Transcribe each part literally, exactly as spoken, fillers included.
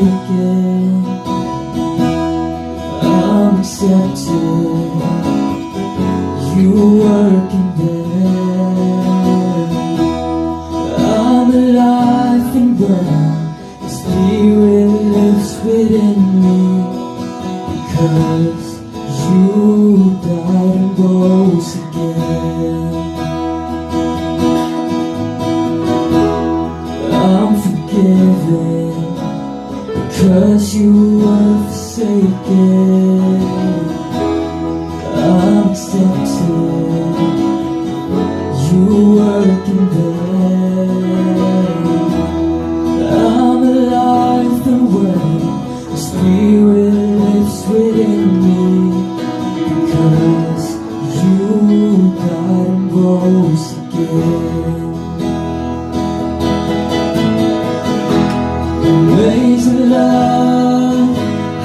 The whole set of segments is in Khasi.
again. I'm accepted. You work in there. I'm alive and well. The Spirit lives within me because you died and rose again. I'm forgiven because you were forsaken. I'm accepted. You work in there. I'm alive and well. The Spirit lives within me because you died and rose again. Amazing love,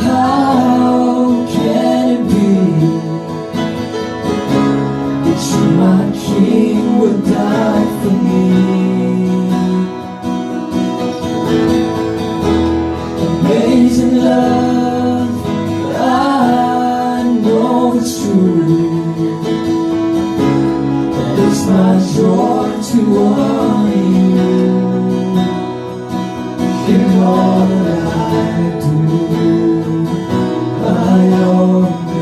how can it be that you, my King, would die for me? Amazing love, I know it's true. It's my joy to honor you. In all that I do, I honor you.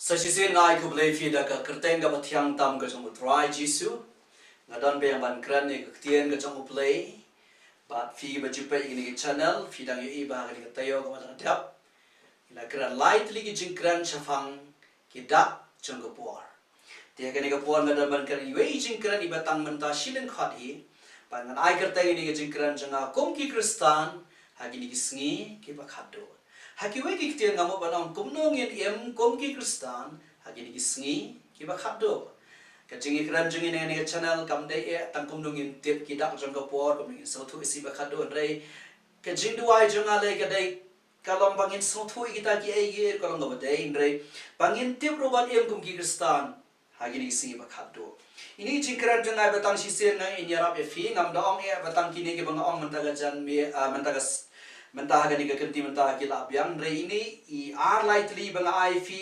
Sa shisien nga ai khublei phi da ka kyrteng kaba thiang tam ka jong U Trai Jisu. Nga don biang ban kren ïa ka ktien ka jong U Blei. Bad phi ba ju peit ïa kane ka channel, phi dang ïohi ba kane ka taïew kaba dang dep, ngi la kren lai tylli ki jingkren shaphang ki dak jong ka por. Te ha kane ka por nga don ban kren iwei i jingkren iba tang mynta shi lyngkhot hi. Bad ngan ai kyrteng ïa kane ka jingkren jong nga kum ki Khristan ha kine ki sngi kiba khatduh. Ha kiwei ki ktien nga mut ban ong kumno ngin im kum ki Khristan ha kine ki sngi kiba khatduh. Ka jingïakren jong ngi na kane ka channel kam dei eh tang kumno ngin tip ki dak jong ka por, kumno ngin sngewthuh ïa ka sngi ba khatduh, hynrei ka jingduwai jong nga lei ka dei ka long ba ngin sngewthuh ïa kita kiei kiei ka long kaba dei, hynrei ba ngin tip ruh ban im kum ki Khristan ha kine ki sngi ba khatduh. Ine i jingkren jong nga ba tang shisien nga in ïarap ïa phi, ngam da ong eh ba tang kine kiba nga ong mynta ka janmiet, ah, mynta ka s-, mynta ha kane ka kynti mynta ki la biang, hynrei ine i ar lai tylli ba nga ai ïa phi,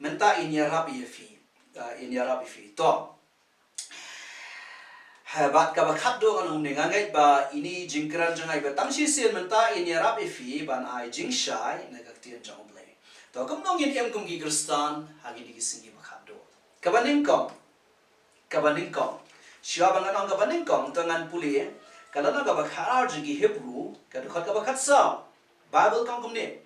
mynta in ïarap ïa phi. Ah, in ïarap ïa phi. To. Ha, bad kaba khatduh ngan ong ne, nga ngeit ba ine i jingkren jong nga ba tang shisien mynta in ïarap ïa phi ban ai jingshai na ka ktien jong U Blei. To, kumno ngin im kum ki Khristan ha kine ki sngi ba khatduh. Kaba nyngkong. Kaba nyngkong. Shuwa ba ngan ong kaba nyngkong, to ngan pule ka lynnong kaba khatar jong ki Hebru, ka dkhot kaba khatsaw. Baibl ka ong kumne: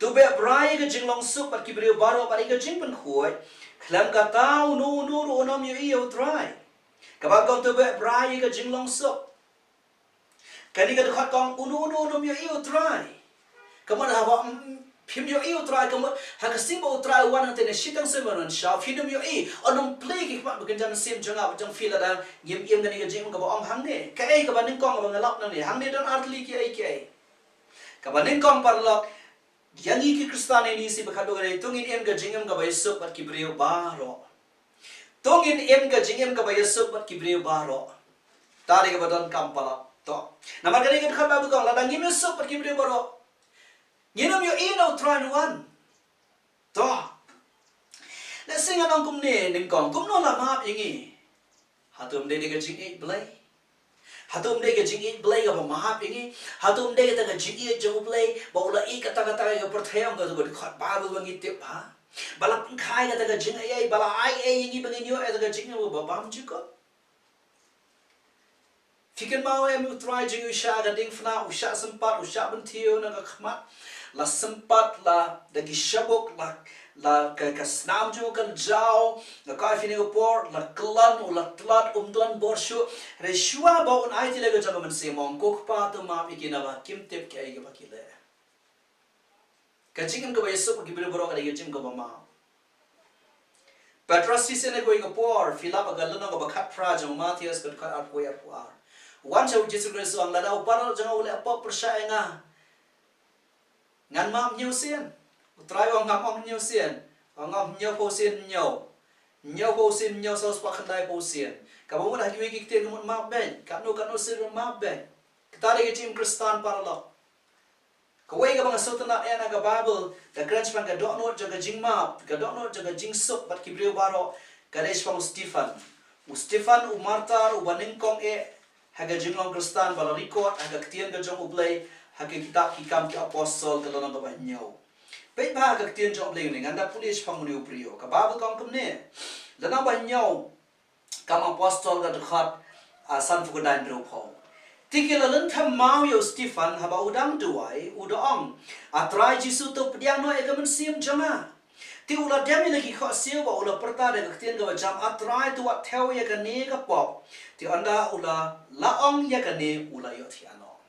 To beh bha ïa ka jinglong suk bad ki briew baroh bad ïa ka jingpynkhuid, khlem kata uno uno ruh un ym ïohi ïa U Trai. Ka Baibl ka ong to beh bha ïa ka jinglong suk. Kane ka dkhot ka ong uno uno un ym ïohi ïa U Trai. Ka mut haba, mm, phim ïohi ïa U Trai, ka mut ha ka sngi ba U Trai u wan hangtei na shiteng sien ban wan shaw, phin ym ïohi, un ym plie ki khmat ba kynja mynsiem jong nga bad jong phi lada ngim im kane ka jingim kaba ong hangne. Kaei kaba nyngkong kaba nga lap nangne? Hangne don ar tylli kiei kiei. Kaba nyngkong paralok, ïa ngi ki Khristan ine i sngi ba khatduh ka dei to ngin im ka jingim kaba ïasuk bad ki briew baroh. To ngin im ka jingim kaba ïasuk bad ki briew baroh. Kata dei kaba donkam palat. To. Namar kane ka dkhot Baibl ka ong lada ngim ïasuk bad ki briew baroh, ngin ym ïohi na U Trai un wan. To. Lehse ngan ong kumne, nyngkong, kumno la map ïa ngi? Hato ym dei da ka jingïeit Blei? Hato ym dei ka jingïeit Blei kaba map ïa ngi? Hato ym dei kata ka jingïeit jong U Blei ba u la ïeit katta katta ïa ka pyrthei, ong kata ka dkhot Baibl ba ngi tip, ha? Ba la pynkha ïa kata ka jingaiei, ba la aiei ïa ngi ba ngin ïoh ïa kata ka jingïeit ba bymjukut. Phi kynmaw em, U Trai jong ngi u shah ka diengphna, u shah sympat, u shah bynthiew na ka khmat. La sympat, la da ki shabuk, la, la ka, ka snam jong u ka la jaw, la ka ai phi ne ka por, la kyllon, u la tlot, um don bor shuh. Hynrei shuwa ba un ai tylli ka jong ka mynsiem, ong ko Kpa to map ïa ki naba kim tip kaei kaba ki leh. Ka jingim kaba ïasuk ki briew baroh ka dei ka jingim kaba map. Petros shisien ha kawei ka por, phi lap ha ka lynnong kaba khatphra jong u Mathaios ka dkhot arphew wei arphew ar. U wan sha u Jisu Khrist u ong lada u paralok jong nga u leh pop pyrshah ïa nga, ngan map hynñiew sien. U Trai u ong ngam ong hynñiew sien. U ong hynñiewphew sien hynñiew. Hynñiewphew sien hynñiew, saw spah khyndaiphew sien. Kaba mut ha kiwei ki ktien ka mut map beit. Katno katno sien ruh map beit. Kata dei ka jingim Khristan paralok. Kawei kaba nga sngewtynnat eh na ka Baibl, ka kren shaphang ka dohnud jong ka jingmap, ka dohnud jong ka jingsuk bad ki briew baroh, ka dei shaphang u Stephan. U Stephan u martar uba nyngkong eh ha ka jinglong Khristan ba la record ha ka ktien ka jong U Blei, ha ka kitab Ki Kam ki Apostol ka lynnong kaba hynñiew. Peit bha ha ka ktien jong U Blei une, ngan da pule shaphang une u briew. Ka Baibl ka ong kumne. Lynnong ba hynñiew Kam Apostol ka dkhot, ah, sanphew khyndai, hynriewphew. Te ki la lynthem maw ïa u Stephan haba u dang duwai, u da ong, A Trai Jisu, to pdiang noh ïa ka mynsiem jong nga. Te u la dem ïa la ki khohsiew bad u la pyrta da ka ktien kaba jam, A Trai, to wat thew ïa kane ka pop. Te ynda u la lah ong ïa kane, u la ïohthiah noh.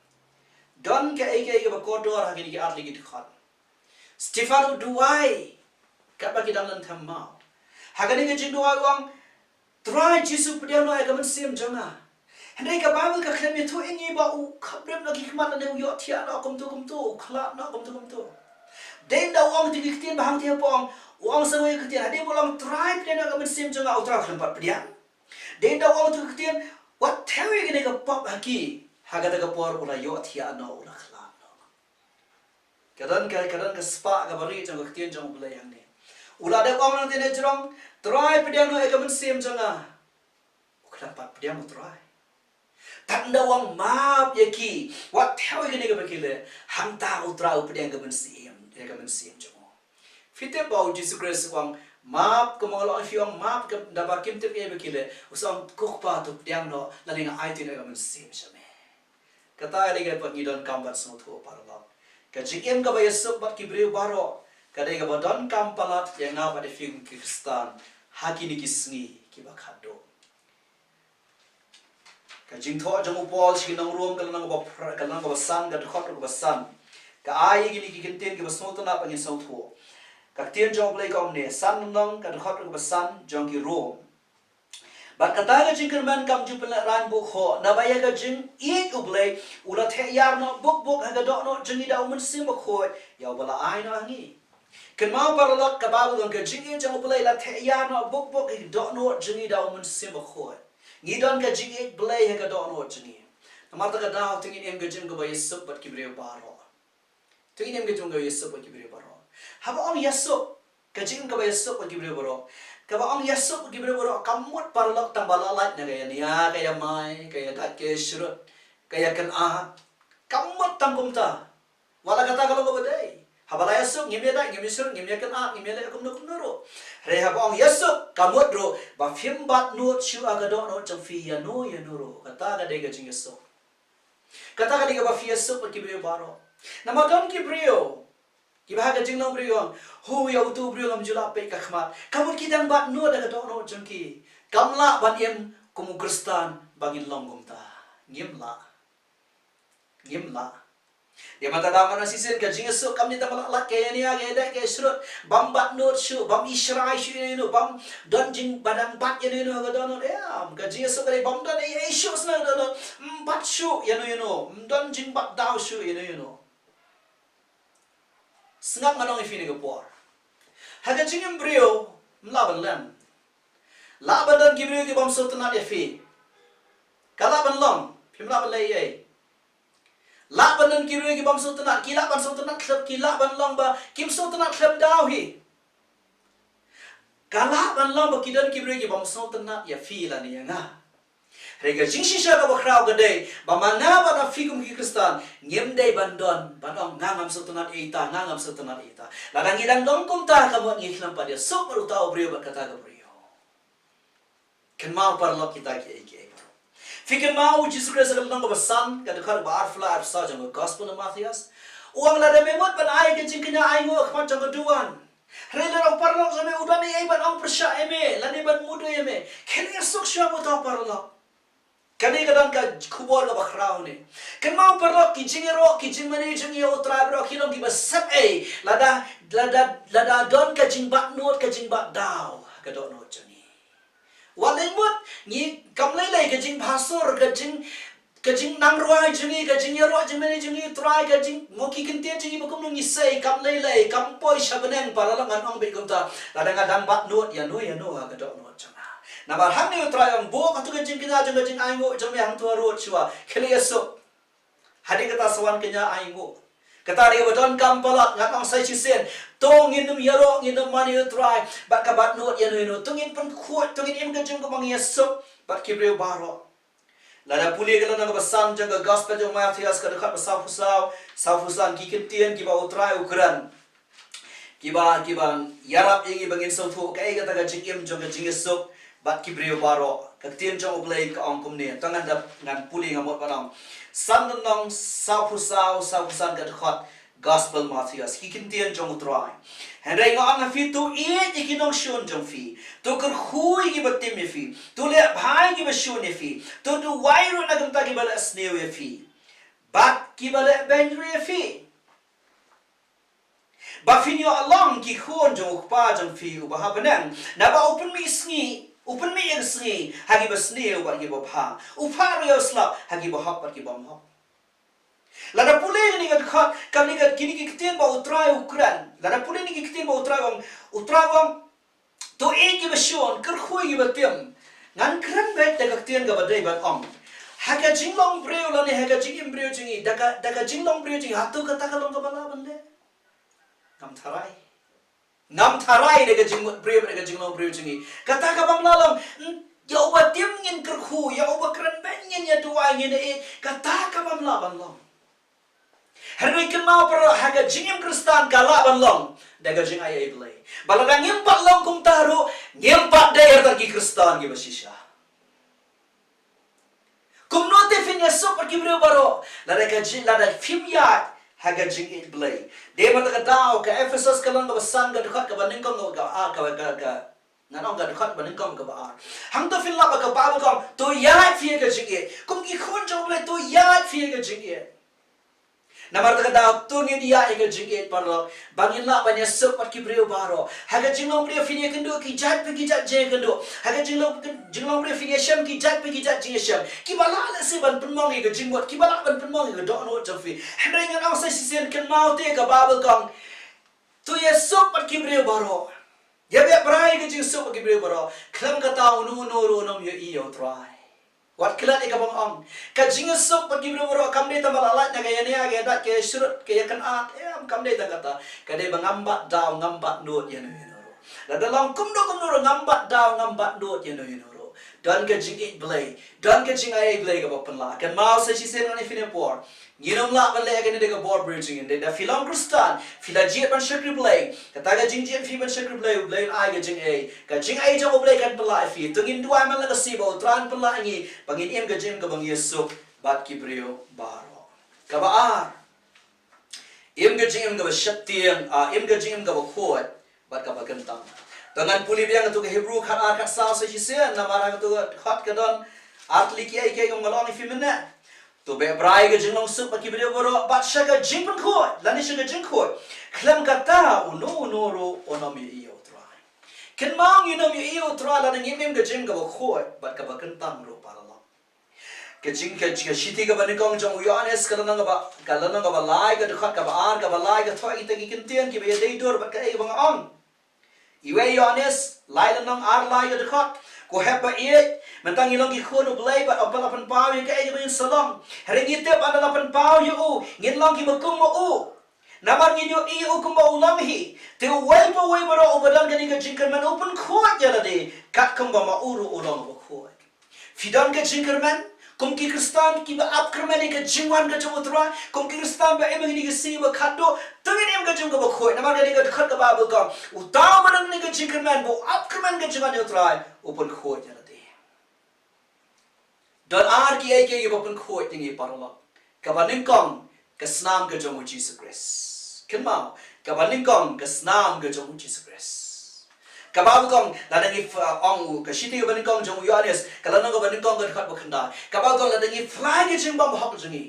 Don kaei kaei kaba kordor ha kine ki ar tylli ki dkhot. Stephan u duwai katba ki dang lynthem maw. Ha kane ka jingduwai u ong, Trai Jisu, pdiang noh ïa ka mynsiem jong nga. Hynrei ka Baibl ka khlem ïathuh ïa ngi ba u khapbrem noh ki khmat lane u ïohthiah noh kumto kumto, u khlad noh kumto kumto. Dei ynda u ong kito ki ktien ba hangtei hapoh, u ong sa kawei ka ktien, hadien ba u la ong Trai pdiang noh ïa ka mynsiem jong nga, u Trai u khlem pat pdiang. Dei ynda u ong kito ki ktien, wat thew ïa kane ka pop ha ki, ha kata ka por u la ïohthiah noh, u la khlad noh. Ka don ka, ka don ka spah kaba rieh jong ka ktien jong U Blei hangne. U la dep ong nangta ne jrong, Trai pdiang noh ïa ka mynsiem jong nga. U khlem pat pdiang, u Trai. Tang da u ong map ïa ki, wat thew ïa kane kaba ki leh, hangta u Trai u pdiang ka mynsiem, ïa ka mynsiem jong u. Phi tip ba u Jisu Khrist u ong map, kumba nga la ong ïa phi, u ong map ka, da ba kim tip ïa ba ki leh, u sa ong ko Kpa to pdiang noh, lane nga aiti noh ïa ka mynsiem sha me. Kata ka dei kaba ngi donkam ban sngewthuh paralok. Ka jingim kaba ïasuk bad ki briew baroh ka dei kaba donkam palat ïa nga bad ïa phi kum ki Khristan ha kine ki sngi kiba khatduh. Ka jingthoh jong u Paul sha ki nong Rom ka lynnong kaba phra-, ka lynnong kaba san, ka dkhot ruh kaba san, ka ai ïa kine ki kyntien kiba sngewtynnat ba ngin sngewthuh. Ka ktien jong U Blei ka ong ne, san lynnong, ka dkhot ruh kaba san jong ki Rom. Bad kata ka jingkyrmen kam ju pynlehrain bukhoh, naba ïa ka jingïeit U Blei u la theh ïar noh buk buk ha ka dohnud jong ngi da U Mynsiem Bakhuid, ïa uba la ai noh ha ngi. Kynmaw paralok, ka Baibl ka ong ka jingïeit jong U Blei la theh ïar noh buk buk ha ka dohnud jong ngi da U Mynsiem Bakhuid. Ngi don ka jingïeit Blei ha ka dohnud jong ngi. Namar kata ka daw to ngin im ka jingim kaba ïasuk bad ki briew baroh. To ngin im ka jingim kaba ïasuk bad ki briew baroh. Haba ong ïasuk, ka jingim kaba ïasuk bad ki briew baroh. Kaba ong ïasuk bad ki briew baroh, kam mut paralok tang ba la lait na ka ïania, ka ïamai, ka ïadait, ka ïashrut, ka ïakynad. Kam mut tang kumta. Wat la kata ka long kaba dei. Haba la ïasuk, ngim ïadait, ngim ïashrut, ngim ïakynad, ngim ïaleh kumno kumno ruh. Hynrei haba ong ïasuk, ka mut ruh ba phim bat nud shuh ha ka dohnud jong phi ïano ïano ruh. Kata ka dei ka jingïasuk. Kata ka dei kaba phi ïasuk bad ki briew baroh. Namar don ki briew kiba ha ka jinglong briew ong, ho, ïa uto u briew ngam ju lah peit ka khmat. Ka mut ki dang bat nud ha ka dohnud jong ki. Kam lah ban im kum u Khristan ba ngin long kumta. Ngim lah. Ngim lah. Ïa mata da man shisien ka jingïasuk kam dei tang ba la lait ka ïania, ka ïadait, ka ïashrut, bam bat nud shuh, bam ishrai shuh ïano ïano, bam don jing, ba dang bat ïano ïano ha ka dohnud. Em, ka jingïasuk ka dei bam don ei ei shuh shuh ha ka dohnud, ym bat shuh ïano ïano, ym don jingbat daw shuh ïano ïano. Sngap, ngan ong ïa phi kane ka por. Ha ka jingim briew, ym lah ban lem. Lah ban don ki briew ki bym sngewtynnat ïa phi. Ka lah ban long, phim lah ban leh ei ei. Lah ban don ki briew ki bym sngewtynnat, ki lah ban sngewtynnat khlem, ki lah ban long ba kim sngewtynnat khlem daw hi. Ka lah ban long ba ki don ki briew ki bym sngewtynnat ïa phi lane ïa nga. Hynrei ka jingshisha kaba khraw ka dei ba ma nga bad ma phi kum ki Khristan ngim dei ban don ban ong nga ngam sngewtynnat ïa ita, nga ngam sngewtynnat ïa ita. Lada ngi dang don kumta, ka mut ngi khlem pat ïasuk bad uta u briew bad kata ka briew. Kynmaw paralok kita kiei kiei. Phi kynmaw U Jisu Khrist ha ka lynnong kaba san, ka dkhot ba arphew lai, arphew saw jong ka Gospel u Mathaios, u ong, lada me mut ban ai ka jingkñia, ai nguh ha khmat jong ka duwan. Hynrei lada u paralok jong me u don ei ei ban ong pyrshah ïa me lane ban mudui ïa me, khie leit ïasuk shuwa bad uta u paralok. Kane ka don ka khubor kaba khraw ne. Kynmaw paralok, ki jingïaroh, ki jingmane jong ngi ïa U Trai baroh ki long kiba sep ei lada, lada, lada don ka jingbat nud, ka jingbat daw ha ka dohnud jong ngi. Wat lei mut ngi, kam lei lei ka jingbha sur, ka jing, ka jingnang rwai jong ngi, ka jingïaroh jingmane jong ngi ïa U Trai, ka jingngeit, ki ktien jong ngi ba kumno ngi sei, kam lei lei, kam poi sha bneng, paralok, ngan ong beit kumta, lada nga dang bat nud ïano ïano ha ka dohnud jong nga. Namar hangne U Trai u ong, buh katto ka jingkñia jong ka jingainguh jong me hangto harud shuwa, khie leit ïasuk. Hadien kata sa wan ka jingainguh. Kata dei kaba donkam palat, ngan ong sa shisien. To ngin ym ïaroh, ngin ym mane ïa U Trai bad ka bat nud ïano ïano. To ngin pynkhuid, to ngin im ka jingim kaba ngi ïasuk bad ki briew baroh. Lada pule ka lynnong kaba san jong ka Gospel jong u Mathaios, ka dkhot ba sawphew saw, sawphew san, ki ktien kiba U Trai u kren, kiba, kiba ïarap ïa ngi ba ngin sngewthuh kaei kata ka jingim jong ka jingïasuk bad ki briew baroh. Ka ktien jong U Blei ka ong kumne, to ngan da, ngan pule, nga mut ban ong. San Lynnong sawphew saw, sawphew san, ka dkhot, Gospel Mathaios, ki ktien jong U Trai. Hynrei nga ong ha phi, to ïeit ïa ki nongshun jong phi, to kyrkhu ïa kiba tim ïa phi, to leh bha ïa kiba shun ïa phi, to duwai ruh na ka bynta kiba leh sniew ïa phi bad kiba leh beiñ ruh ïa phi, ba phin ïoh long ki khun jong U Kpa jong phi uba ha bneng. Naba u pynmih sngi, u pynmih ïa ka sngi ha kiba sniew bad kiba bha, u phah ruh ïa u slap ha kiba hok bad kiba bym hok. Lada pule kine ki dkhot, kane ka, kine ki ktien ba U Trai u kren, lada pule kine ki ktien ba U Trai u ong, U Trai u ong, to ïeit ïa kiba shun, kyrkhu ïa kiba tim. Ngan kren beit da ka ktien kaba dei ban ong, ha ka jinglong briew lane ha ka jingim briew jong ngi, da ka, da ka jinglong briew jong ngi, hato kata ka long kaba lah ban leh? Ngam tharai. Ngam tharai da ka jingmut briew, da ka jinglong briew jong ngi. Kata ka bym lah long. Ïa uba tim ngin kyrkhu, ïa uba kren beiñ ngin ïa duwai, ngin ïeit, kata ka bym lah ban long. Hynrei kynmaw paralok, ha ka jingim Khristan ka lah ban long da ka jingai ïa U Blei. Ba lada ngim pat long kumta ruh, ngim pat dei artat ki Khristan kiba shisha. Kumno te phin ïasuk bad ki briew baroh lada ka jing, lada phim ïaid ha ka jingïeit Blei? Dei mynta ka daw, ka Ephesos ka lynnong kaba san, ka dkhot kaba nyngkong, ka, ka, ka, ka, ngan ong ka dkhot ba nyngkong, kaba ar. Hangto phin lap ba ka Baibl ka ong, to ïaid phi ha ka jingïeit. Kum ki khun jong U Blei, to ïaid phi ha ka jingïeit. Namar kata ka daw to ngin ïa ïa ka jingïeit paralok ba ngin lah ban ïasuk bad ki briew baroh. Ha ka jinglong briew phin ïakynduh ki jait pa ki jait jingïakynduh. Ha ka jinglong, jinglong briew phin ïashem ki jait pa ki jait jingïashem. Kiba lah lehse ban pynmong ïa ka jingmut, kiba lah ban pynmong ïa ka dohnud jong phi. Hynrei ngan ong sa shisien, kynmaw te ka Baibl ka ong, to ïasuk bad ki briew baroh. Ïa beh brai ka jingsuk bad ki briew baroh. Khlem kata uno uno ruh un ym ïohi ïa U Trai. Wat klet ïa kaba nga ong. Ka jingsuk bad ki briew baroh kam dei tang ba la lait na ka ïa nia, ka ïa dait, ka ïa shrut, ka ïa kynad. Em, kam dei tang kata. Ka dei ba ngam bat daw, ngam bat nud ïano ïano ruh. Lada long kumno kumno ruh ngam bat daw, ngam bat nud ïano ïano ruh. Don ka jingïeit Blei, don ka jingai Blei kaba pynlah. Kynmaw sa shisien, ngan ïa phi ne por. Ngin ym lah ban leh ïa kane da ka bor briew jong ngi. Dei da phi long Khristan, phi la jied ban shakri Blei. Kata ka jingjied phi ban shakri Blei, U Blei un ai ka jingaiei. Ka jingai jong U Blei kan pynlah ïa phi. To ngin duwai man la ka sngi ba U Trai un pynlah ïa ngi ba ngin im ka jingim kaba ngi ïasuk bad ki briew baroh. Kaba ar, im ka jingim kaba sheptieng, ah, im ka jingim kaba khuid bad kaba kyntang. To ngan pule biang ïa katu ka Hebru khat ar khat saw sa shisien, namar ha katu ka dkhot ka don ar tylli kiei kiei kum nga la ong ïa phi mynne. To beh brai ka jinglong suk bad ki briew baroh bad sha ka jingpynkhuid lane sha ka jingkhuid. Khlem kata uno uno ruh un ym ïohi ïa U Trai. Kynmaw, ngin ym ïohi ïa U Trai lada ngim im ka jingim kaba khuid bad kaba kyntang ruh paralok. Ka jing, ka, ka shithi kaba nyngkong jong u Ïoannis ka lynnong kaba, ka lynnong kaba lai, ka dkhot kaba ar, kaba lai ka thoh ïa kita ki kyntien kiba ïadei dur bad kaei kaba nga ong. Iwei Ïoannis, lai lynnong, ar lai ka dkhot. Ko hep ba ïeit, mynta ngi long ki khun U Blei bad U Blei u la pynpaw ïa kaei kaba ngin sa long. Hynrei ngi tip ynda la pynpaw ïa u, ngin long kiba kum ma u. Namar ngin ïohi ïa u kumba u long hi. Te uwei pa uwei baroh uba don kane ka jingkyrmen u pynkhuid ïa lade katkum ba ma u ruh u long uba khuid. Phi don ka jingkyrmen kum ki Khristan kiba ap kyrmen ïa ka jingwan ka jong U Trai, kum ki Khristan ba im ha kine ki sngi ba khatduh, to ngin im ka jingim kaba khuid. Namar kane ka dkhot ka Baibl ka ong, uta uba don kane ka jingkyrmen ba u ap kyrmen ka jingwan jong U Trai, u pynkhuid ïa lade. Don ar kiei kiei kiba pynkhuid ïa ngi paralok. Kaba nyngkong, ka snam ka jong U Jisu Khrist. Kynmaw, kaba nyngkong ka snam ka jong U Jisu Khrist. Kaba nyngkong, lada ngi ph-, ong u, ka shithi kaba nyngkong jong u Ïoannis, ka lynnong kaba nyngkong ka dkhot ba khyndai. Kaba nyngkong, lada ngi phylla ïa ka jingbymhok jong ngi,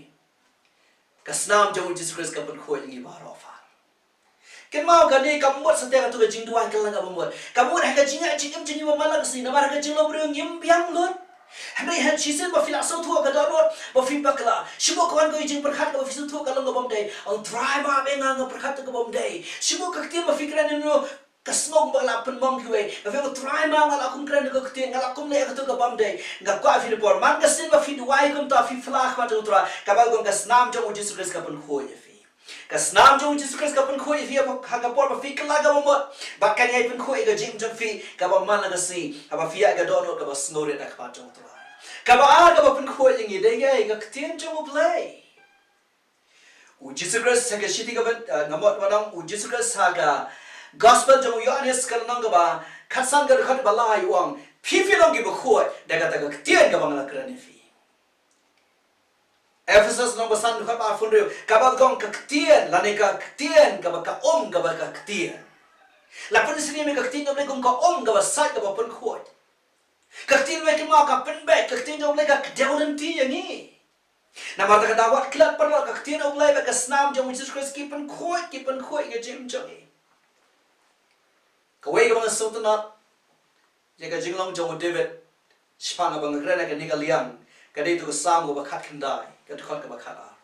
ka snam jong U Jisu Khrist ka pynkhuid ïa ngi baroh. Kynmaw, kane kam mut sa tang katu ka jingduwai kylla kaba mut. Ka mut ha ka jingngeit jingim jong ngi ba man la ka sngi, namar ha ka jinglong briew ngim biang lut. Hynrei ha shisien ba phi la sngewthuh ka dohnud ba phi bakla, shibun ka wan ka jingpyrkhat kaba phi sngewthuh ka long ka bym dei. Ong, Trai, map ïa nga, nga pyrkhat ka bym dei. Shibun ka ktien ba phi kren, ïa, ka sngewbha ba la pynmong kiwei. Ba phi ong, Trai, map, nga la kum kren ka ktien, nga la kum leh katu ka bym dei. Nga kwah ïa phi na por, man ka sien ba phi duwai kumta, phi phylla khmat jong U Trai, kaba nyngkong ka snam jong U Jisu Khrist ka pynkhuid ïa phi. Ka snam jong U Jisu Khrist ka pynkhuid ïa phi ha ka por ba phi kylla kaba mut. Bad kan ïai pynkhuid ïa ka jingim jong phi kaba man la ka sngi, haba phi ïaid ka dohnud kaba sngewrit ha khmat jong U Trai. Kaba ar kaba pynkhuid ïa ngi, dei ka, ka ktien jong U Blei. U Jisu Khrist ha ka shithi kaba, eh, nga mut ban ong, U Jisu Khrist ha ka gospel jong u Ïoannis ka lynnong kaba khatsan ka dkhot ba lai u ong, phi phi long kiba khuid da kata ka ktien kaba nga la kren ïa phi. Ephesos lynnong ba san dkhot ba arphew hynriew, kaba ong ka ktien, lane ka ktien kaba ka um kaba ka ktien. La pynsyriem ïa ka ktien kaba kum ka um kaba sait kaba pynkhuid. Ka ktien, kynmaw, ka pynbeit, ka ktien jong U Blei ka kdew lynti ïa ngi. Namar kata wat klet paralok, ka ktien U Blei bad ka snam jong U Jisu Khrist ki pynkhuid, ki pynkhuid ïa ka jingim jong ngi. Kawei kaba nga sngewtynnat ïa ka jinglong jong u David shaphang kaba nga kren ha kane ka liang, ka dei tu ka Salm kaba khatkhyndai, ka dkhot kaba khatar.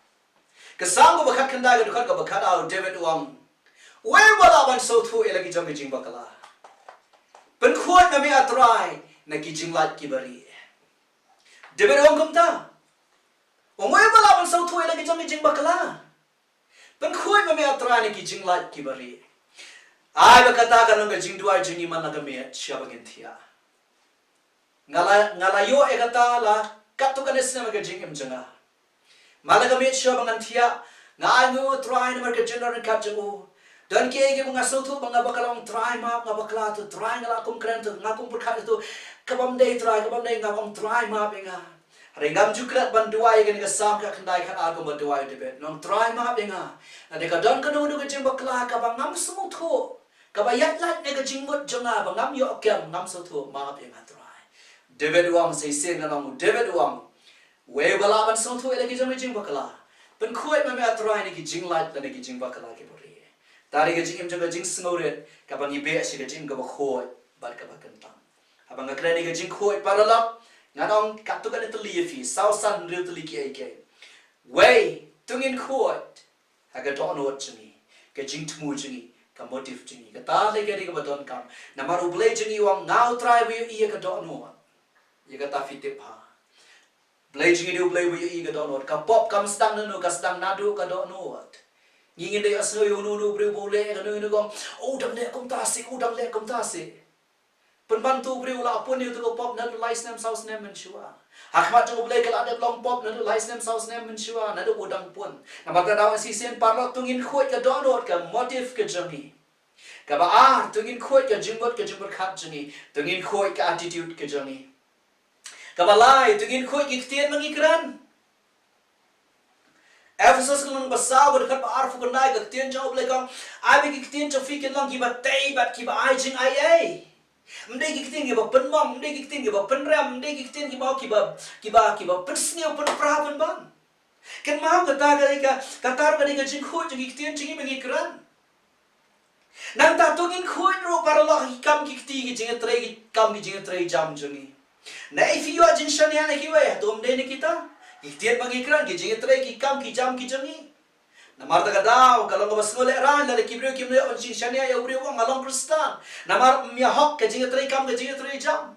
Ka Salm kaba khatkhyndai, ka dkhot kaba khatar, u David u ong, uei uba lah ban sngewthuh ïa la ki jong ki jingbakla? Pynkhuid ma me, A Trai, na ki jinglait kiba rieh. David u ong kumta. Uei uba lah ban sngewthuh ïa la ki jong ki jingbakla? Pynkhuid ma me, A Trai, na ki jinglait kiba rieh. Ai ba kata kan long ka jingduwai jong ngi man la ka miet sha ba ngin thiah. Nga la, nga la ïoh ïa kata la katto katne snem ha ka jingim jong nga. Man la ka miet sha ba ngan thiah, nga ainguh ïa u Trai namar ka jingdon ryngkat jong u. Don kiei kiei ba nga sngewthuh ba nga bakla, ong, Trai map, nga bakla tu, Trai nga la kum kren tu, nga kum pyrkhat tu. Ka bym dei Trai, ka bym dei, nga ong, Trai map ïa nga. Hynrei ngam ju klet ban duwai ïa kane ka Salm khatkhyndai khatar kumba duwai u David. Nga ong, Trai map ïa nga. Lada ka don kano kano ka jingbakla kaba ngam sngewthuh, kaba ïaid lait na ka jingmut jong nga ba ngam ïoh kem, ngam sngewthuh, map ïa nga Trai. David u ong, sa shisien ngan ong, David u ong, uei uba lah ban sngewthuh ïa la ki jong ki jingbakla? Pynkhuid ma me, A Trai, na ki jinglait lane ki jingbakla kiba rieh. Tang da ka jingim jong ka jingsngewrit, kaba ngi beh sha ka jingim kaba khuid bad kaba kyntang. Haba nga kren ïa ka jingkhuid, paralok, ngan ong katto katne tylli ïa phi, saw san hynriew tylli kiei kiei. Wei, to ngin khuid ha ka dohnud jong ngi, ka jingthmu jong ngi, ka motive jong ngi. Kata lei ka dei kaba donkam. Namar U Blei jong ngi u ong, nga U Trai uba ïohi ïa ka dohnud. Ïa kata phi tip ha. Blei jong ngi u dei U Blei uba ïohi ïa ka dohnud. Ka pop kam sdang naduh, ka sdang naduh ka dohnud. Ngi ngin da ïohsngew ïa uno uno u briew ba u leh kano kano, u ong, u dang leh kumta seh, u dang leh kumta seh. Pynban, uto u briew u la pun ïa uto ka pop naduh lai snem saw snem mynshuwa. Ha khmat jong U Blei ka la dep long pop naduh lai snem saw snem mynshuwa, naduh u dang pun. Namar kata nga ong shisien, paralok, to ngin khuid ka dohnud, ka motive ka jong ngi. Kaba ar, to ngin khuid ka jingmut ka jingpyrkhat jong ngi. To ngin khuid ka attitude ka jong ngi. Kaba lai, to ngin khuid ki ktien ba ngi kren. Ephesos ka lynnong ba saw, ka dkhot ba arphew khyndai, ka ktien jong U Blei ka ong, ai ba ki ktien jong phi kin long kiba tei bad kiba ai jingaiei. Ym dei ki ktien kiba pynmong, ym dei ki ktien kiba pynrem, ym dei ki ktien kiba, kiba, kiba, kiba pynsniew, pynpra, pynban. Kynmaw, kata ka dei ka, kata ka dei ka jingkhuid jong ki ktien jong ngi ba ngi kren. Nangta to ngin khuid ruh, paralok, ha ki kam ki kti, ki jingïatrei, ki kam ki jingïatrei jam jong ngi. Naei phi ïoh jingshaniah na kiwei, hato ym dei na kita? Ki ktien ba ngi kren, ki jingïatrei, ki kam ki jam ki jong ngi. Namar kata ka daw ka long kaba sngewlehraiñ lada ki briew kim ïoh jingshaniah ïa u briew u ong nga long Khristan, namar ym ïahok ka jingïatrei kam, ka jingïatrei jam.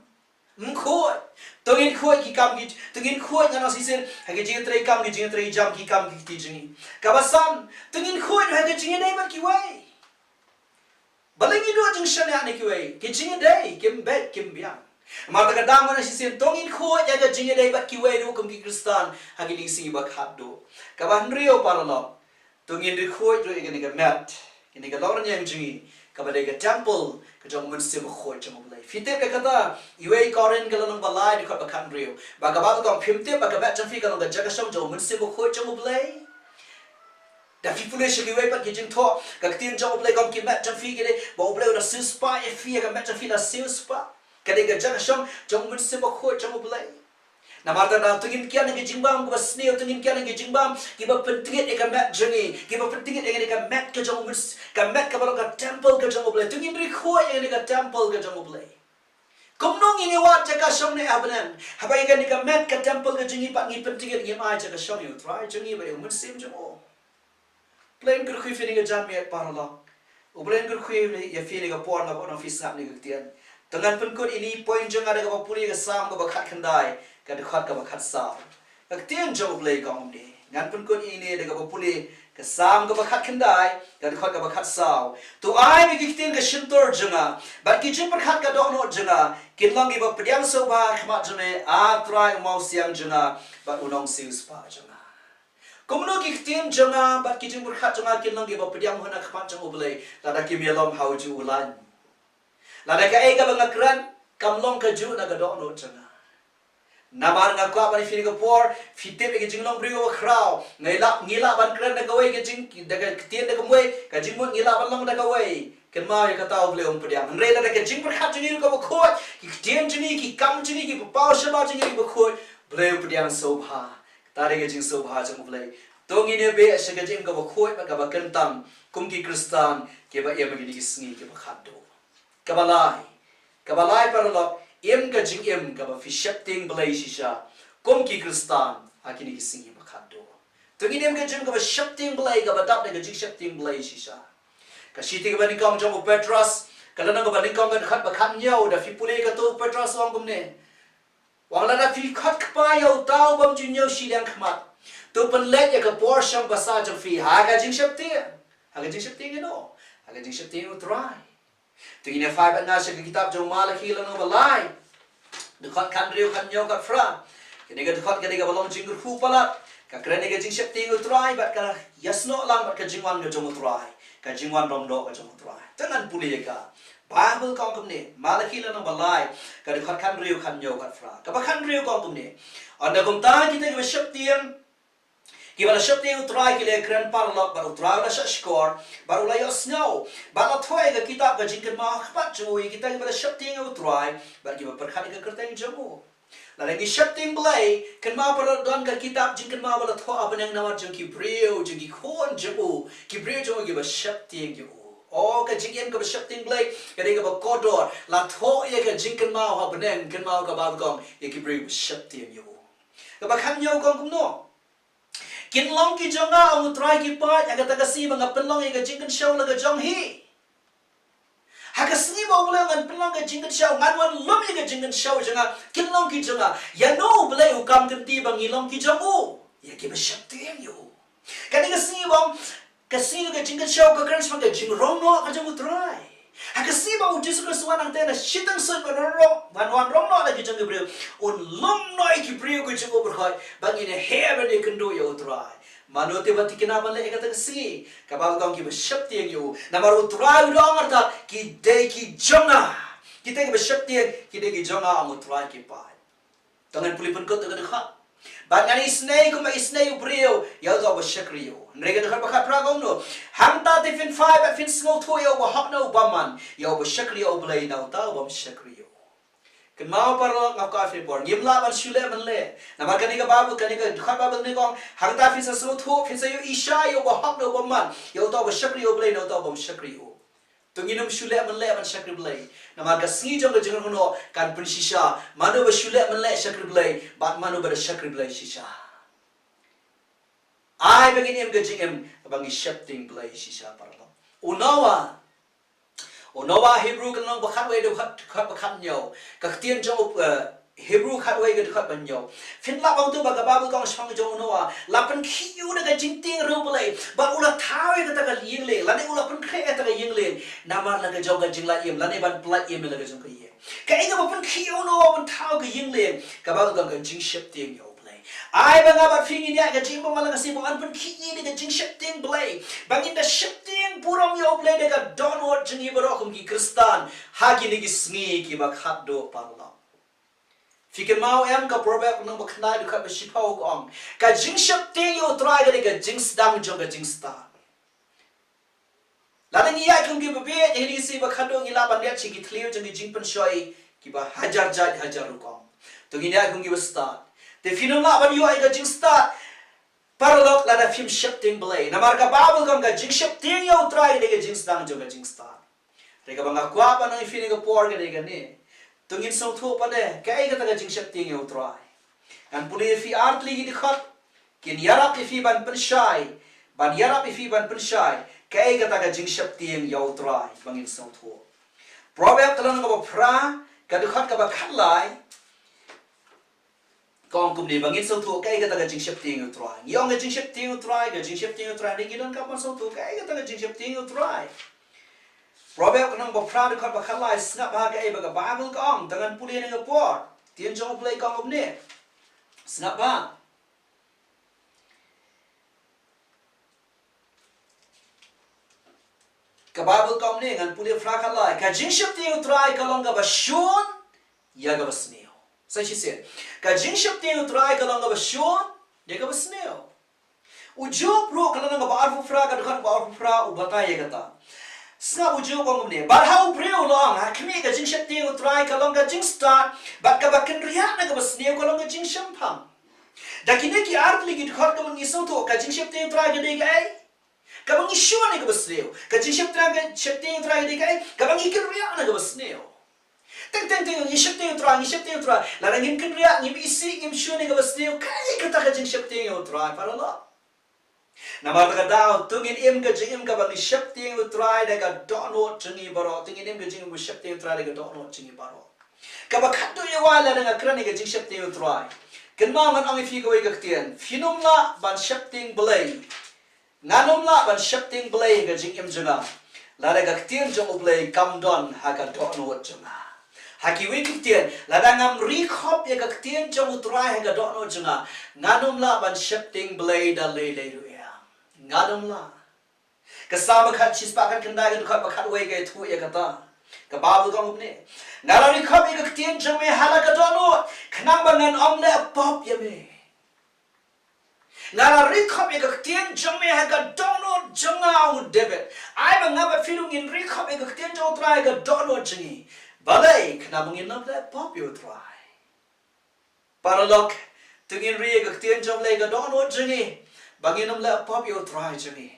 Ym khuid. To ngin khuid ki kam ki, to ngin khuid, ngan ong shisien, ha ki jingïatrei kam, ki jingïatrei jam, ki kam ki kti jong ngi. Kaba san, to ngin khuid ha ki jingïadei bad kiwei. Balei ngi duh jingshaniah na kiwei? Ki jingïadei kim beit kim biang. Namar kata ka daw, ngan ong shisien, to ngin khuid ha ki jingïadei bad kiwei ruh kum ki Khristan ha kine ki sngi ba khatduh. Kaba hynriew, paralok, to ngin ri khuid ruh ïa kane ka met, kane ka longrynieng jong ngi, kaba dei ka temple ka jong U Mynsiem Bakhuid jong U Blei. Phi tip ïa kata, Iwei Korinth ka lynnong ba lai, dkhot ba khathynriew. Ba kaba ka ong, phim tip ba ka met jong phi ka long ka jaka shong jong U Mynsiem Bakhuid jong U Blei? Da phi pule sha kiwei pat ki jingthoh, ka ktien jong U Blei ka ong ki met jong phi ki dei, ba U Blei u la siewspah ïa phi, ïa ka met jong phi la siewspah. Ka dei ka jaka shong jong U Mynsiem Bakhuid jong U Blei. Namar kata, to ngin kiar na ki jingbam kiba sniew, to ngin kiar na ki jingbam kiba pyntngit ïa ka met jong ngi, kiba pyntngit ïa kane ka met ka jong U Myns-, ka met kaba long ka temple ka jong U Blei. To ngin ri khuid ïa kane ka temple ka jong U Blei. Kumno ngin ïa wad jaka shong ne ha bneng, haba ïa kane ka met ka temple ka jong ngi pat ngi pyntngit, ngim ai jaka shong ïa U Trai jong ngi bad ïa U Mynsiem jong u? Blei un kyrkhu ïa phi ha kane ka janmiet, paralok. U Blei un kyrkhu ïa phi ha kane ka por, nga kwah ba phi sngap ïa kane ka ktien. To ngan pynkut ïa ine i point jong nga da kaba pule ïa ka Salm kaba khatkhyndai, ka dkhot kaba khatsaw. Ka ktien jong U Blei ka ong kumne. Ngan pynkut ïa ine da kaba pule ka Salm kaba khatkhyndai, ka dkhot kaba khatsaw. To ai ba ki ktien ka shyntur jong nga bad ki jingpyrkhat ka dohnud jong nga kin long kiba pdiang sngewbha ha khmat jong me, A Trai, U Mawsiang jong nga bad U Nongsiewspah jong nga. Kumno ki ktien jong nga bad ki jingpyrkhat jong nga kin long kiba pdiang hun ha khmat jong U Blei, lada kim ïalom ha u juh u laiñ? Lada kaei kaba nga kren kam long kajuh na ka dohnud jong nga. Namar nga kwah ban ïa phi ha kane ka por, phi tip ïa ka jinglong briew kaba khraw. Ngi lah, ngi lah ban kren da kawei ka jing, da ka ktien da kumwei, ka jingmut ngi lah ban long da kawei. Kynmaw, ïa kata U Blei um pdiang. Hynrei lada ka jingpyrkhat jong ngi ruh kaba khuid, ki ktien jong ngi, ki kam jong ngi, ki paw shabar jong ngi ruh kaba khuid, Blei u pdiang sngewbha. Kata dei ka jingsngewbha jong U Blei. To ngin ïa beh sha ka jingim kaba khuid bad kaba kyntang kum ki Khristan kiba im ha kine ki sngi kiba khatduh. Kaba lai. Kaba lai, paralok, im ka jingim kaba phi sheptieng Blei shisha kum ki Khristan ha kine ki sngi ba khatduh. To ngin im ka jingim kaba sheptieng Blei, kaba dap da ka jingsheptieng Blei shisha. Ka shithi kaba nyngkong jong u Petros, ka lynnong kaba nyngkong, ka dkhot ba khathynñiew, da phi pule, kato u Petros u ong kumne. U ong, lada phi khot kpa ïa uta u bym ju ñiew shiliang khmat, to pynleit ïa ka por shong basa jong phi ha ka jingsheptieng. Ha ka jingsheptieng ïano? Ha ka jingsheptieng U Trai. To ngin ïa phai bad nga sha ka kitab jong u Malakhi lynnong ba lai, dkhot khathynriew, khathynñiew, khatphra. Kane ka dkhot ka dei kaba long jingkyrkhu palat. Ka kren ïa ka jingsheptieng U Trai bad ka ïasnoh lang bad ka jingwan ka jong U Trai, ka jingwan rong doh ka jong U Trai. To ngan pule ïa ka. Baibl ka ong kumne, Malakhi lynnong ba lai, ka dkhot khathynriew, khathynñiew, khatphra. Kaba khathynriew ka ong kumne. Ynda kumta kita kiba sheptieng, kiba la sheptieng U Trai ki la kren paralok, bad U Trai u la shahshkor, bad u la ïohsngew, bad la thoh ïa ka kitab ka jingkynmaw ha khmat jong u ïa kita kiba la sheptieng ïa U Trai bad kiba pyrkhat ïa ka kyrteng jong u. Lada ngi sheptieng Blei, kynmaw paralok, don ka kitab jingkynmaw ba la thoh ha bneng namar jong ki briew, jong ki khun jong u, ki briew jong u kiba sheptieng ïa u. O, ka jingim kaba sheptieng Blei ka dei kaba kordor. La thoh ïa ka jingkynmaw ha bneng, kynmaw ka Baibl ka ong, ïa ki briew ba sheptieng ïa u. Kaba khatnïew ka ong kumno? Kin long ki jong nga, ong U Trai ki paid, ha kata ka sngi ba nga pynlong ïa ka jingkynshew la ka jong hi. Ha ka sngi ba U Blei ngan pynlong ka jingkynshew, ngan wan lum ïa ka jingkynshew jong nga, kin long ki jong nga. Ïa no U Blei u kam kynti ba ngi long ki jong u? Ïa kiba sheptieng ïa u. Kane ka sngi ba, ka sngi ka jingkynshew ka kren shaphang ka jingrong noh ka jong U Trai. Ha ka sngi ba U Jisu Khrist u wan hangta na shiteng suiñ ban wan rong, ban wan rong noh la ki jong ki briew, un lum noh ïa ki briew ki jong u baroh, ba ngin ïa heh ban ïakynduh ïa U Trai. Mano te ba thikna ban leh ïa kata ka sngi? Ka Baibl ka ong kiba sheptieng ïa u. Namar U Trai u da ong artat, ki dei ki jong nga. Kita kiba sheptieng, ki dei ki jong nga, ong U Trai ki paid. To ngan pule pynkut ïa ka dkhot. Bad ngan isynei kumba isynei u briew ïa uta uba shakri ïa u. Hynrei ka dkhot ba khatphra ka ong kumno? Hangta te phin phai bad phin sngewthuh ïa u bahok ne u bymman, ïa uba shakri ïa U Blei ne uta u bym shakri ïa u. Kynmaw paralok, nga kwah phin por, ngim lah ban shu leh mynleh. Namar kane ka Baibl, kane ka dkhot Baibl ne ka ong, hangta phin sa sngewthuh, phin sa ïohi shai ïa u bahok ne u bymman, ïa uta uba shakri ïa U Blei ne uta u bym shakri ïa u. To ngin ym shu leh mynleh ban shakri Blei. Namar ka sngi jong ka jingrong noh kan pynshisha. Mano ba shu leh mynleh shakri Blei, bad mano ba da shakri Blei shisha. Ai ba ngin im ka jingim kaba ngi sheptieng Blei shisha, paralok. U Noah. U Noah, Hebru ka lynnong ba khatwei, dkhot, dkhot ba khathynñiew. Ka ktien jong u, eh, Hebru khatwei ka dkhot ba hynñiew. Phin lah ban tip ba ka Baibl ka ong shaphang jong u Noah, la pynkhih ïa u da ka jingtieng riewblei, bad u la thaw ïa kata ka ïing lieng, lane u la pynkhreh ïa kata ka ïing lieng namar la ka jong ka jinglait im, lane ban pyllait im ïa la ka jong ka ïing. Kaei kaba pynkhih ïa u Noah ban thaw ka ïing lieng? Ka Baibl ka ong ka jingsheptieng ïa U Blei. Ai ba nga bad phi ngin ïaid ka jingim ba man la ka sngi ba yn pynkhih ïa ngi da ka jingsheptieng Blei, ba ngin da sheptieng burom ïa U Blei da ka dohnud jong ngi baroh kum ki Khristan ha kine ki sngi kiba khatduh, paralok. Phi kynmaw em ka Proverb lynnong ba khyndai dkhot ba shiphew ka ong, ka jingsheptieng ïa U Trai ka dei ka jingsdang jong ka jingstad. Lada ngi ïaid kum kiba bieit ha kine ki sngi ba khatduh, ngi lah ban ïaid sha ki thliew jong ki jingpynshoi kiba hajar jait hajar rukom. To ngin ïaid kum kiba stad. Te phin ym lah ban ïoh ïa ka jingstad, paralok, lada phim sheptieng Blei. Namar ka Baibl ka ong ka jingsheptieng ïa U Trai ka dei ka jingsdang jong ka jingstad. Te kaba nga kwah ban ong ïa phi ha kane ka por ka dei kane. To ngin sngewthuh pat de kaei kata ka jingsheptieng ïa U Trai. Ngan pule ïa phi ar tylli ki dkhot kin ïarap ïa phi ban pynshai, ban ïarap ïa phi ban pynshai kaei kata ka jingsheptieng ïa U Trai ba ngin sngewthuh. Proverb ka lynnong kaba phra, ka dkhot kaba khatlai, ka ong kumne, ba ngin sngewthuh kaei kata ka jingsheptieng ïa U Trai. Ngi ong ka jingsheptieng ïa U Trai, ka jingsheptieng ïa U Trai, ngi donkam ban sngewthuh kaei kata ka jingsheptieng ïa U Trai. Proverb ka lynnong ba phra, dkhot ba khatlai, sngap bha kaei ba ka Baibl ka ong, tang ngan pule ha kane ka por. Ktien jong U Blei ka ong kumne. Sngap bha. Ka Baibl ka ong kumne, ngan pule phra khatlai. Ka jingsheptieng ïa U Trai ka long kaba shun ïa kaba sniew. Sa shisien. Ka jingsheptieng ïa U Trai ka long kaba shun ïa kaba sniew. U Job ruh ka lynnong kaba arphew phra, ka dkhot kaba arphew phra u batai ïa kata. Sngap, u Job u ong kumne, bad ha u briew la ong, ha khmih, ka jingsheptieng ïa U Trai ka long ka jingstad, bad kaba kynriah na kaba sniew ka long ka jingshemphang. Da kine ki ar tylli ki dkhot ka mut ngi sngewthuh ka jingsheptieng ïa U Trai ka dei kaei? Kaba ngi shun ïa kaba sniew. Ka jingsheptieng, ka sheptieng ïa U Trai ka dei kaei? Kaba ngi kynriah na kaba sniew. Teng teng teng, ngi sheptieng ïa U Trai, ngi sheptieng ïa U Trai. Lada ngim kynriah, ngim isih, ngim shun ïa kaba sniew, kaei kata ka jingsheptieng ïa U Trai, paralok? Namar kata ka daw, to ngin im ka jingim kaba ngi sheptieng ïa U Trai da ka dohnud jong ngi baroh. To ngin im ka jingim kaba sheptieng ïa U Trai da ka dohnud jong ngi baroh. Kaba khatduh ïa wai lada nga kren ïa ka jingsheptieng ïa U Trai, kynmaw ngan ong ïa phi kawei ka ktien. Phin ym lah ban sheptieng Blei, ngan ym lah ban sheptieng Blei ha ka jingim jong nga lada ka ktien jong U Blei kam don ha ka dohnud jong nga. Ha kiwei ki ktien, lada ngam ri khop ïa ka ktien jong U Trai ha ka dohnud jong nga, ngan ym lah ban sheptieng Blei da lei lei ruh em. Ngan ym lah. Ka Salm khat shispah khatkhyndai, ka dkhot ba khatwei ka ïathuh ïa kata. Ka Baibl ka ong kumne, nga la ri khop ïa ka ktien jong me ha la ka dohnud, khnang ba ngan ym leh pop ïa me. Nga la ri khop ïa ka ktien jong me ha ka dohnud jong nga, ong u David. Ai ba nga bad phi ruh ngin ri khop ïa ka ktien jong U Trai ha ka dohnud jong ngi. Balei? Khnang ba ngin ym leh pop ïa U Trai. Paralok, to ngin ri ïa ka ktien jong U Blei ka dohnud jong ngi, ba ngin ym leh pop ïa U Trai jong ngi.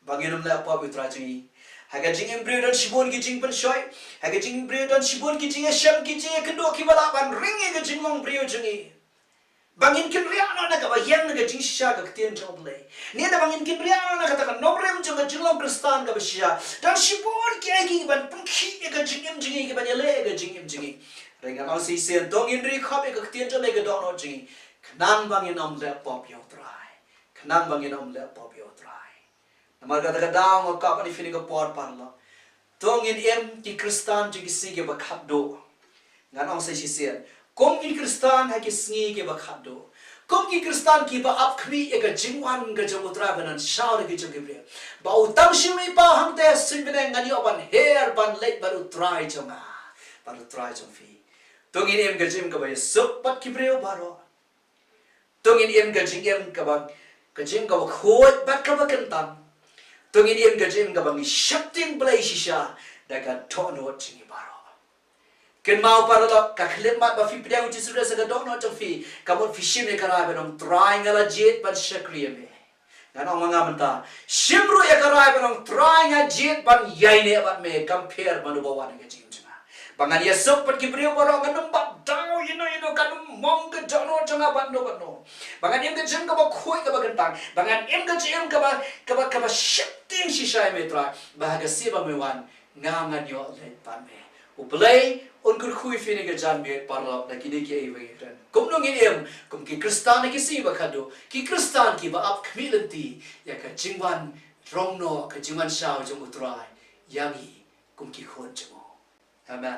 Ba ngin ym leh pop ïa U Trai jong ngi. Ha ka jingim briew don shibun ki jingpynshoi. Ha ka jingim briew don shibun ki jingïashem, ki jingïakynduh kiba lah ban ring ïa ka jinglong briew jong ngi. Ba ngin kynriah noh na kaba ïeng na ka jingshisha ka ktien jong U Blei. Ne da ba ngin kynriah noh na kata ka nongrim jong ka jinglong Khristan kaba shisha. Don shibun kiei kiei kiban pynkhih ïa ka jingim jong ngi, kiban ïaleh ïa ka jingim jong ngi. Hynrei ngan ong shisien, to ngin ri khop ïa ka ktien jong U Blei ka dohnud jong ngi, khnang ba ngin ym leh pop ïa U Trai. Khnang ba ngin ym leh pop ïa U Trai. Namar kata ka daw nga kwah ban ïa phi ha kane ka por, paralok, to ngin im ki Khristan jong ki sngi kiba khatduh. Ngan ong sa shisien, kum ki Khristan ha ki sngi kiba khatduh, kum ki Khristan kiba ap khmih ïa ka jingwan ka jong U Trai ban wan shaw na ki jong ki briew, ba u tam shim i paw hangta, suiñ bneng ngan ïoh ban her ban leit bad U Trai jong nga, bad U Trai jong phi. To ngin im ka jingim kaba ïasuk bad ki briew baroh. To ngin im ka jingim kaba, ka jingim kaba khuid bad kaba kyntang. To ngin im ka jingim kaba ngi sheptieng Blei shisha da ka dohnud jong ngi baroh. Kynmaw, paralok, ka khyllipmat ba phi pdiang U Jisu Khrist ha ka dohnud jong phi, ka mut phi shim ïa ka rai ban ong, Trai, nga la jied ban shakri ïa me. Ngan ong ma nga mynta, shim ruh ïa ka rai ban ong, Trai, nga jied ban ïaineh bad me, kam pher mano ba wan ha ka jingim jong nga. Ba ngan ïasuk bad ki briew baroh, ngan ym bat daw ïano ïano, kan ym mong ka dohnud jong nga bad no bad no. Ba ngan im ka jingim kaba khuid kaba kyntang. Ba ngan im ka jingim kaba, kaba, kaba sheptieng shisha ïa me, Trai, ba ha ka sngi ba me wan, nga ngan ïoh leit bad me. U Blei un kyrkhu ïa phi ha kane ka janmiet, paralok, da kine kiei kiei ba ngi kren. Kumno ngin im kum ki Khristan ha ki sngi ba khatduh, ki Khristan kiba ap khmih lynti ïa ka jingwan rong noh, ka jingwan shaw jong U Trai ïa ngi kum ki khun jong u. Amen.